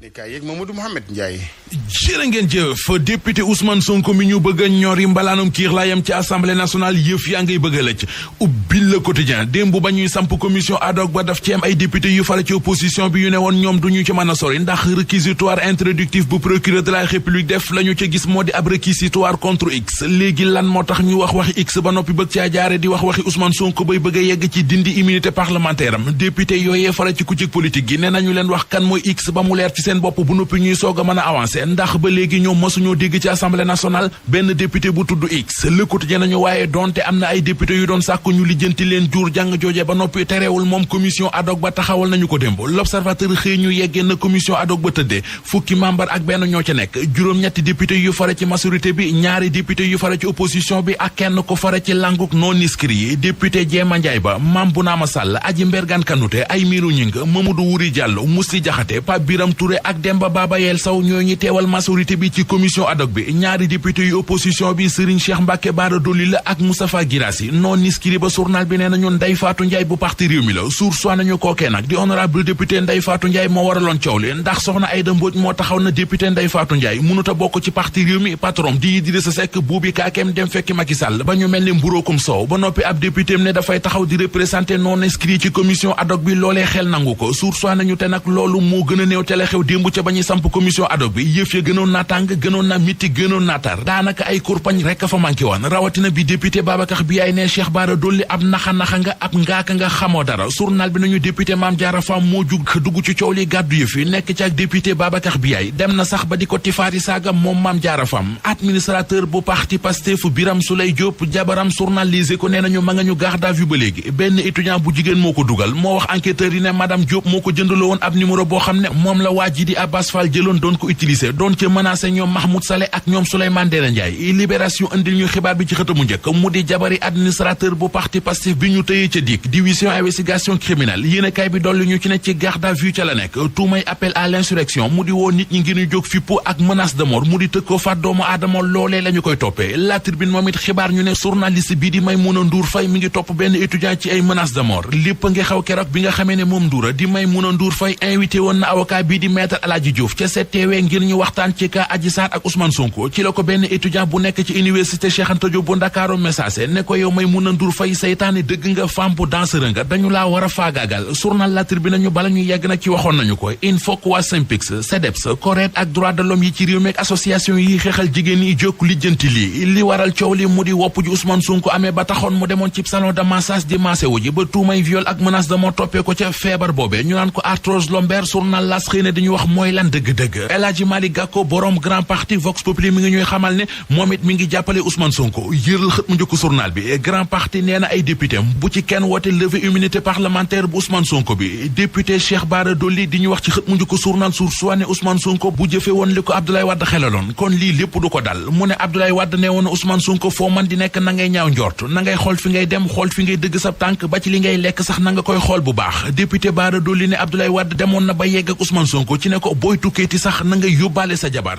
kaay yeeg Mamadou Mouhamed Ndiaye. jërë ngeen jëf député Ousmane Sonko mi ñu bëgg a ñori mbalaanum kiir laayam ci assemblée nationale yëf yaa ngay bëgg a lëcc ubbil Le Quotidien démb ba ñuy samp commission ad hoc ba daf ci am ay député yu fara ci opposition bi yu ne woon ñoom duñu ci mën a sori ndax réquisitoire introductif bu procureur de la république def la ñu ca gis moo di ab réquisitoire contre X léegi lan moo tax ñu wax waxi X ba noppi bëgg caa jaare di wax waxi Ousmane Sonko bay bëgg a yegg ci dindi immunité parlementaire am député yooyee fara ci kucig politique gi ne nañu leen wax kan mooy X ba mu leer ci seen bopp bu noppi ñuy soog a mën a avancé ndax ba léegi ñoom mësuñoo dégg ci assemblée nationale benn député bu tudd X Le Quotidien nañu waaye donte am na ay député yu doon sàkku ñu lijjanti leen jur jàng jooje ba noppi terewul moom commission ad hoc ba taxawal nañu ko démb L'Observateur xëy ñu yeggee na commission ad hoc ba tëddee fukki membre ak benn ñoo ca nekk juróom-ñetti député yu fare ci majorité bi ñaari député yu fare ci opposition bi ak kenn ko fare ci languk non inscrit yi député Jéema Njaay ba Mame Bounama Sall Aji Mbergane Kanouté Aymérou Gningue Mamadou Wuri Diallo Mously Diakhaté Pape Biram Touré ak Demba Baba Yel Sow ñoo ñi teewal majorité bi ci commission ad hoc bi ñaari député yu opposition bi Serigne Cheikh Mbacké Bara Dolly la ak Moustapha Guirassy non inscrit ba journal bi nee nañu Ndeye Fatou Ndiaye bu parti Rewmi la source nañu kookee nag di honorable député Ndeye Fatou Ndiaye moo waraloon coow li ndax soxna Aïda Mbodj moo taxaw na député Ndeye Fatou Ndiaye mënut a bokk ci parti Rewmi patron di Idrissa Seck buubi kaakeem dem fekki Macky Sall ba ñu mel ni mburóokum soow ba noppi ab député ne dafay taxaw di représenter non inscrit ci commission ad hoc bi loolee xel nangu ko source nañu te nag loolu moo gën a néew te la xew démb ca ba ñuy samp commission ad hoc bi yëf ya gënoon naa tàng gënoon naa mitti gënoon naa tar daanaka ay kurpañ rekk fa manqué woon rawatina bi député Babacar Biaye ne Cheikh Bara Dolly ab naxa-naxa nga ab ngaaka nga xamoo dara journal bi nañu député Mame Diarra Fam moo jug dugg ci coow li gàddu yëf yi nekk ci ak député Babacar Biaye dem na sax ba di ko tifaari saaga moom Mame Diarra Fam administrateur bu parti Pastef Biram Souleye Diop jabaram journal Les Échos nee nañu ma nga ñu garde à vue ba léegi benn étudiant bu jigéen moo ko dugal moo wax enquêteur yi ne madame Diop moo ko jëndaloo woon ab numéro boo xam ne moom la waa ji di Abbas Fall jëloon doon ko utiliser doon ca menacé ñoom Mahmoud Saleh ak ñoom Souleymane Ndéné Ndiaye libération indil ñu xibaar bi ci xëtamu njëkk mu di jabari administrateur bu parti Pastef bi ñu tëyee ca DIC division investigation criminelle yéenekaay bi dolli ñu ci ne ci garde à vue ca la nekk tuumay appel à l'insurrection mu di woo nit ñi ngir ñu jóg fippu ak menace de mort mu di tëg ko faat doomu aadama loolee la ñu koy toppee La Tribune moom it xibaar ñu ne journaliste bii di Maïmouna Ndour Faye mi ngi topp benn étudiant ci ay menace de mort lépp nga xew keroog bi nga xamee ne moom Ndoura di Maïmouna Ndour Faye invité woon na avocat bii di maître Aladji Diouf ca CTW ngir ñu waxtaan ci cas Adji Sarr ak Ousmane Sonko ci la ko benn étudiant bu nekk ci université Cheikh Anta Diop bu Ndakaaru message ne ko yow Maïmouna Ndour Faye saytaane dëgg nga femme bu danseur nga dañu laa war a faagaagal journal La Tribune nañu bala ñu yegg nag ci waxoon nañu ko il faut que waa SYNPICS CEDEPS CORED ak droit de l'homme yi ci réew mi ak association yi xeexal jigéen yi jokk lijjanti li waral coow li mu di wopp ji Ousmane Sonko amee ba taxoon mu demoon ci salon de massage di massé wu ji ba tuumay viol ak menace de mort toppee ko ca feebar boobee ñu naan ko arthrose lombaire journal L'As xëy na dañu wax mooy lan dëgg-dëgg El Hadji Malick Gakou borom grand parti Vox Populi mi ngi ñuy xamal ne moom it mi ngi jàppale Ousmane Sonko yëral xët mu njëkk journal bi grand parti nee na ay député bu ci kenn woote levée immunité parlementaire bu Ousmane Sonko bi député Cheikh Bara Dolly di ñu wax ci xët mu njëkk journal Source A ne Ousmane Sonko bu jëfe woon li ko Abdoulaye Wade xelaloon kon lii lépp du ko dal mu ne Abdoulaye Wade ne woon Ousmane Sonko foo man di nekk na ngay ñaaw njort na ngay xool fi ngay dem xool fi ngay dëgg sa tànk ba ci li ngay lekk sax na nga koy xool bu baax député Bara Dolly ne Abdoulaye Wade demoon na ba yegg ak Ousmane Sonko ci ne ko booy tukkeeti sax na ngay yóbbaale sa jabar